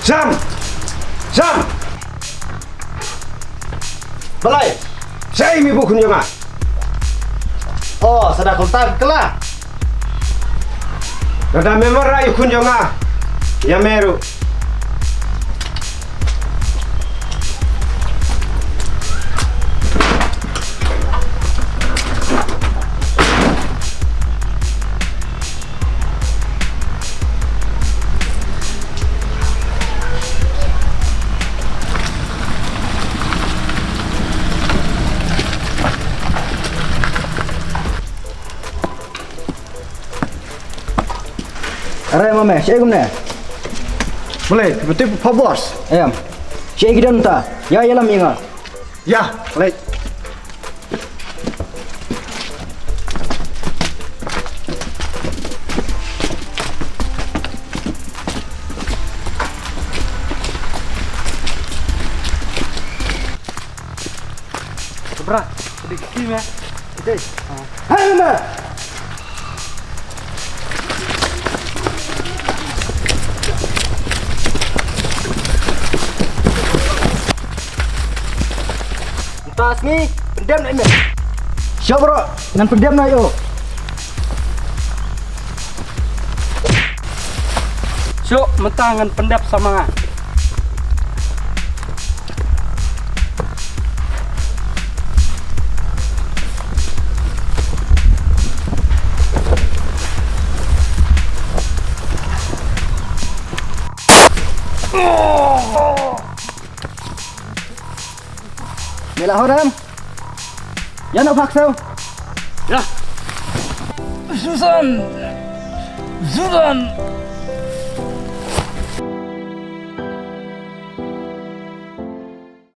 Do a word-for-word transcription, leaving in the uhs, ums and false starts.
Sam! Sam! Balei? Shaei me bun khun jong nga? Oh, sa da khlem tang kylla. Lada mem wanrah ïa u khun jong nga, ïa me ruh. Are mame, shaei kumne? Balei, betul pa boss. Em. Shaei ki don ta. Ïa, ïalam ïa nga. Ïa, leit. Bra, dei ki me. Dei. Hai me. Mynta sngi pyndep noh ïa me. Sha baroh ngan pyndep noh ïa u. Shuh, mynta ngan pyndep sa ma nga. Me la hor em? Ïa noh phak sew. Ïa. Susan. Susan.